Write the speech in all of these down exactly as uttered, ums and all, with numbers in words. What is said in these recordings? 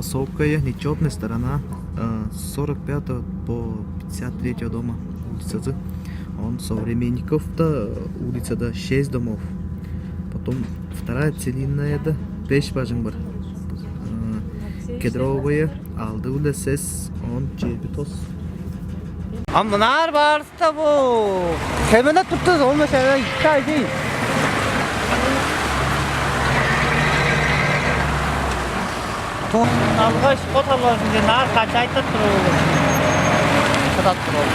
Высокая, нечётная сторона, э, с сорок пятого по пятьдесят третьего дома улицазы. Он Современниковта, э, улицада шесть домов. Потом вторая целинная да беш бажың бар. Э, Кедровая, алды улицес, он чебитос. А мынаар баарыс-та бо. Хемелеп тур-тур, ол мешеве икки ай дей. Тон алгаш, бо талбазынче наар качайтып туруп, кыдат туруп.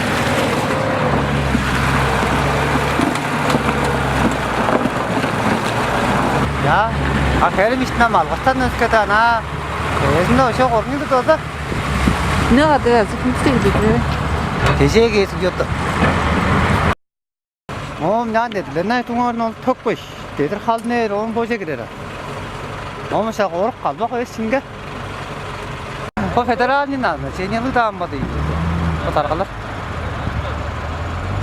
Я, а херим иштинен алгыштан өске-даа, ана эзинде ошо корнуңду дода. Не кады азы күнүстү кижиге. Кежээ кээсиң чотта. Оом няан дедилер, най туңаарны ол төкпеш, дедир халдынээр, оон боже кирер. Омуша орук калбак эвес синге. Бо федеральный назначениелиг даан ба дейт. Бо таргалар.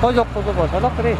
Бо чок болза божалап кирей.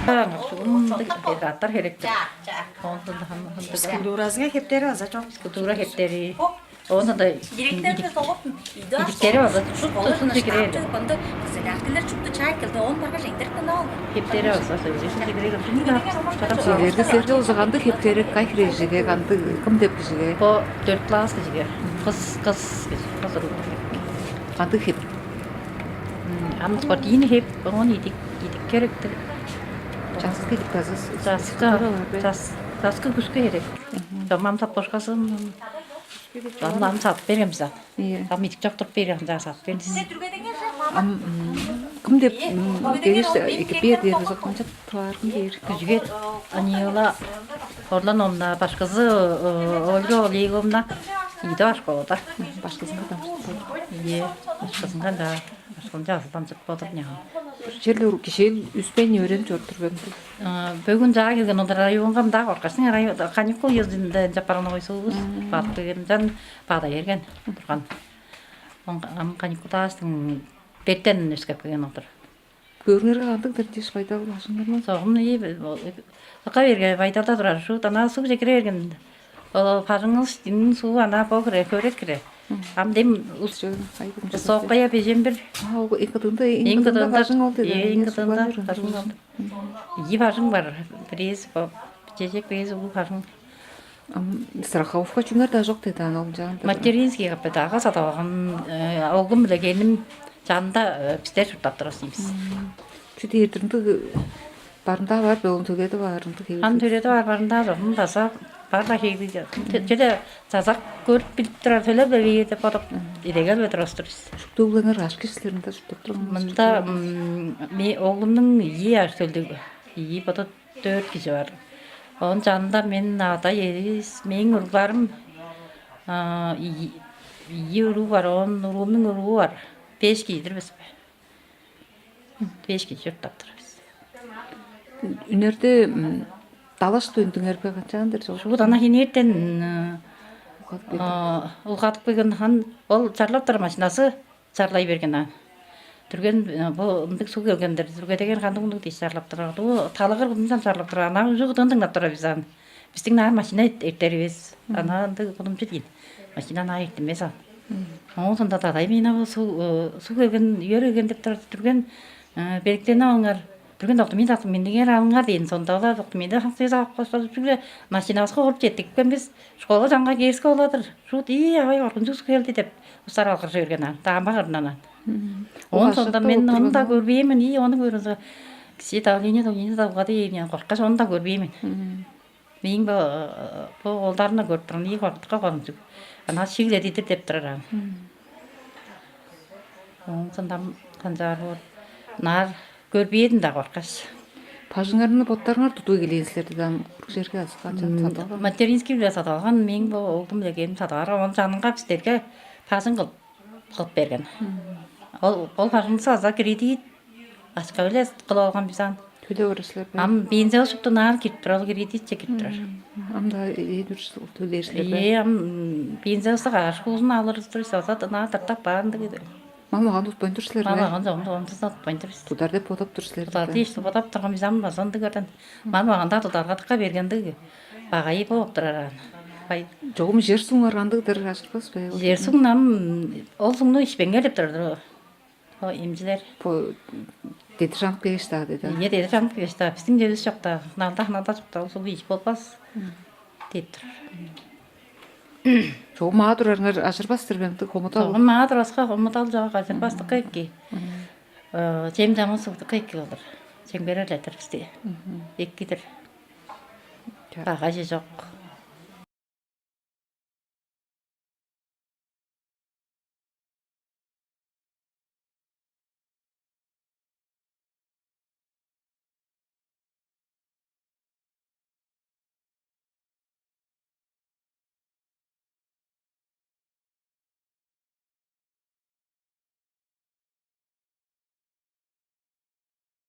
Аңаа шугумдуг аттар херек. Чаа, чаа. Онтон да хам-, хам-, Скульптуразыга хептери база чок. Скульптура хептери. Ону да Директорга идик-, солуп, идиктери база шупту шупту кирер. Онда кызыгартылар шупту чай кылды, он баргаш эңдерип кана ол. Хептери база сөйлешип кирер. Силерге, силерге узугандыг хептери кай хире кижиге, кандыг, кым деп кижиге? Бо дөрт класс кижиге. Кыз, кыз кижи, кыз уруг. Кандыг хеп? Ам спортивный хеп, оон идик, идик керектиг. Часкы идик база с-, Часкы, часкы күскү керек. Чомам сап бошкасын. Ам, ам сап берем биза. Ийе. Ам идик чоктуруп берем, жаа сап берем. Ам, м, кым деп, м, кеңеш эки бээр дээрин соккунча туар кым бээр? Күжүгет Аниола Орлановна, башкызы, э, Ольга Олеговна. Ийде башка ода. Башкызынга дамчыт. Ийе, башкызынга да, башкызынча азы дамчыт бодур няам. Черле кишиэл үспейн өөренип чоруптур бөмдү. Бөгүн чаа келген олар районга мында коркашсың, район каникул ёзунда жапаран ойсуубус. Бат деген жан бада ерген турган. Ам каникулдаастың бертен өскеп келген олар. Көөрүңерге кандыг-дыр дээш байдал бажыңнарман. Согум ии. Сака берге байдалда турар. Шуут ана суг жекире берген. Ол пажыңыл динин суу ана бо кире, көрет кире. Ам дем ус Жөн хайдым. Сооккая бежен бир. А ол эки дында Эң кыдында бажың ол деди. Эң кыдында бажың ол. Ии бажың бар. Бирээс бо жежек бирээс улуу бажың. Страховка чүңер да жок деди ана ол жаанда. Материнский капет ага садаваган. Огум биле келим чанда бистер чурттап турасыбыз. Чү дээрдиринди барында бар бе, ол төледи баарынды хевир. Ан төледи бар барында жогун база бар да хеги. Чеде жазак көрүп билип турар төле бе деп бодуп идегел бе турастыр. Шуптуулаңар ашкы ишлеринде шуптап турган. Мында ме оглумнуң ийи аш төлдүг. Ийи бодот дөрт кижи бар. Оон чанында мен ада эвис, мээң уругларым ийи уруу бар, оон уруумнуң уруу бар. Беш кижидир бис бе? Беш кижи чурттап турар бис. Үнерде далаш дөндүңер бе, качаан-дыр жок? Шуут ана хинертен улгадып келген хан ол чарлап турар машинасы чарлай берген аан. Түрген бу ындыг суг келгендер, түргедеген кандыг мындыг дээш чарлап турар. Бу талагыр кудундан чарлап турар. Ана уже кудун дыңнап турар бис аан. Бистиң наар машина эртеривис. Ана ындыг кудумчу дейн. Машина наа эртинмес аан. Оон сонда дадай мина бу суг суг келген, үер келген деп турар. Түрген белектенип алыңар. Түрген докту мен дактым мендигер алыңар дейн. Сонда ола докту менде хаксыз ап кошто. Чүгле машинабыска уруп четтиккен бис. Школа чаңга кээске оладыр. Шуут ии авай коргунчуг суг келди деп устар алгыржы берген аан. Даамба кырынанан. Оон сонда мен ону да көрбээн мен, ии ону көрүнзө кижи давление давление давгады ийин коркаш ону да көрбээн мен. Мээң бо бо оолдарны көрүп турган ии корктукка корунчуг. Ана шигле дидир деп турар аан. Оон сондам канчаар боор. Наар көрбээн да коркаш. Бажыңарны боттарыңар тудуп эгелээн силер деди ам курук черге азыккан чаан садып алган. Материнский биле садып алган мээң бо оглум деген садып алган. Оон жанынга бистерге бажың кылып кылып берген. Ол ол бажыңны саза кредит ачка биле кылып алган бис ан. Төлеп орар силер бе? Ам бензия шупту наар кирип турар, ол кредитче кирип турар. Ам да эдир төлээр силер бе? Ээ ам бензиясы каш хуузун алырыз тур саза наа тыртап баандыгы. Мамаган утпайн тур силер бе? Мамаган жогун жогун тутпайн тур. Тудар деп бодап тур силер. Тудар дээш бодап турган бис ам базандыгырдан. Мамаганда тударгадыкка бергендиг. Багайы болуп турар ан. Бай. Жогум жер суңар кандыгдыр ажырбас бе? Жер суңнам ол суңну ишпеңер деп турар. О эмчилер. Бу дедир жанып кегеш даа деди. Ийе дедир жанып кегеш даа. Биздин жебис жок даа. Налда ханада жок даа. Ол сугу иш болбас. Деп турар. Чогум маа турарыңар ажырбастыр бе ындыг хомудал. Чогум маа тураска хомудал жок ажырбастык эки. Чем жаман сугдук эки болур. Чем берерлетир бизди. Экидир. Багажы жок.